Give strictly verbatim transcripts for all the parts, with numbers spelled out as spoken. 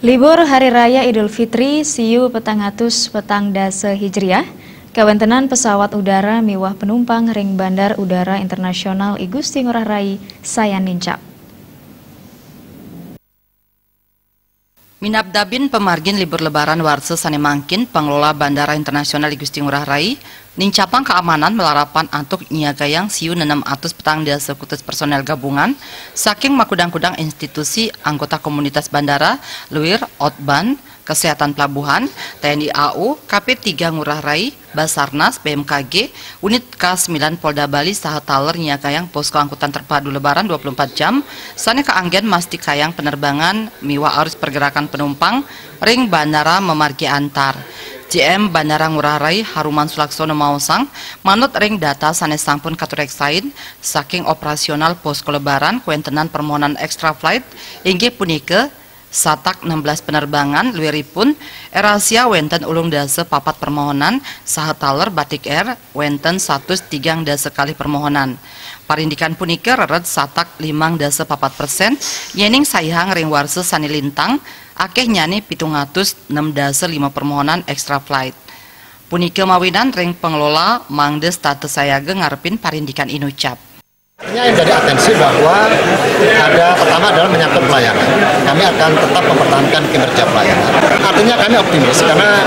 Libur Hari Raya Idul Fitri siu petang atus petang dasa Hijriah, kawéntenan pesawat udara miwah penumpang ring Bandar Udara Internasional I Gusti Ngurah Rai sayan nincap. Minabdabin pamargin libur Lebaran warsa sané mangkin, Pengelola Bandara Internasional I Gusti Ngurah Rai nincapang kaamanan malarapan antuk nyiagayang siu nenem atus petang dasa kutus personél gabungan saking makudang-kudang institusi anggota komunitas bandara, luir, otban, kesehatan pelabuhan, T N I A U, K P tiga Ngurah Rai, Basarnas, B M K G, Unit K sembilan Polda Bali saha taler nyiagayang posko angkutan terpadu Lebaran dua puluh empat jam sané kaanggén mastikayang penerbangan miwah arus pergerakan penumpang ring bandara mamargi antar. J M Bandara Ngurah Rai Haruman Sulaksono maosang, manut ring data sané sampun katureksain saking operasional posko Lebaran, kawéntenan permohonan extra flight inggih punika satak enam belas penerbangan, luiripun AirAsia wénten ulung dasa papat permohonan, saha taler Batik Air wénten satus tigang dasa kalih permohonan. Parindikan punika rered satak limang dasa papat persén, yéning saihang ring warsa sané lintang, akéhnyané pitung atus nem dasa lima permohonan extra flight. Punika mawinan ring pengelola mangda setata sayaga ngarepin parindikan inucap. Artinya yang jadi atensi bahwa ada, pertama adalah menyangkut pelayanan. Kami akan tetap mempertahankan kinerja pelayanan. Artinya kami optimis karena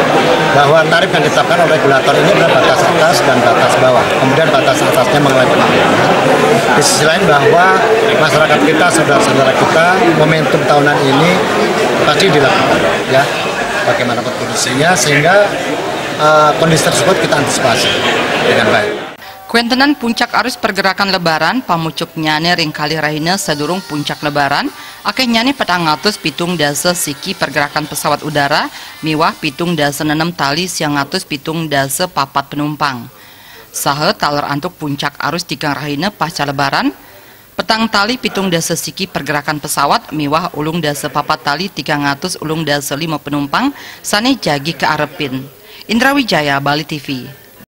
bahwa tarif yang ditetapkan oleh regulator ini adalah batas atas dan batas bawah. Kemudian batas atasnya mengenai pengamanan. Di sisi lain bahwa masyarakat kita, saudara-saudara kita, momentum tahunan ini pasti dilakukan, ya, bagaimanapun kondisinya, sehingga eh, kondisi tersebut kita antisipasi dengan baik. Kawéntenan puncak arus pergerakan Lebaran, pamucuknyané ring kalih rahina sadurung puncak Lebaran, akéhnyané petang atus pitung dasa siki pergerakan pesawat udara miwah pitung dasa nenem tali siang atus pitung dasa papat penumpang. Saha taler antuk puncak arus tigang rahina pasca Lebaran, petang tali pitung dasa siki pergerakan pesawat miwah ulung dasa papat tali tigang atus ulung dasa lima penumpang sané jagi kaarepin. Indra Wijaya, Bali T V.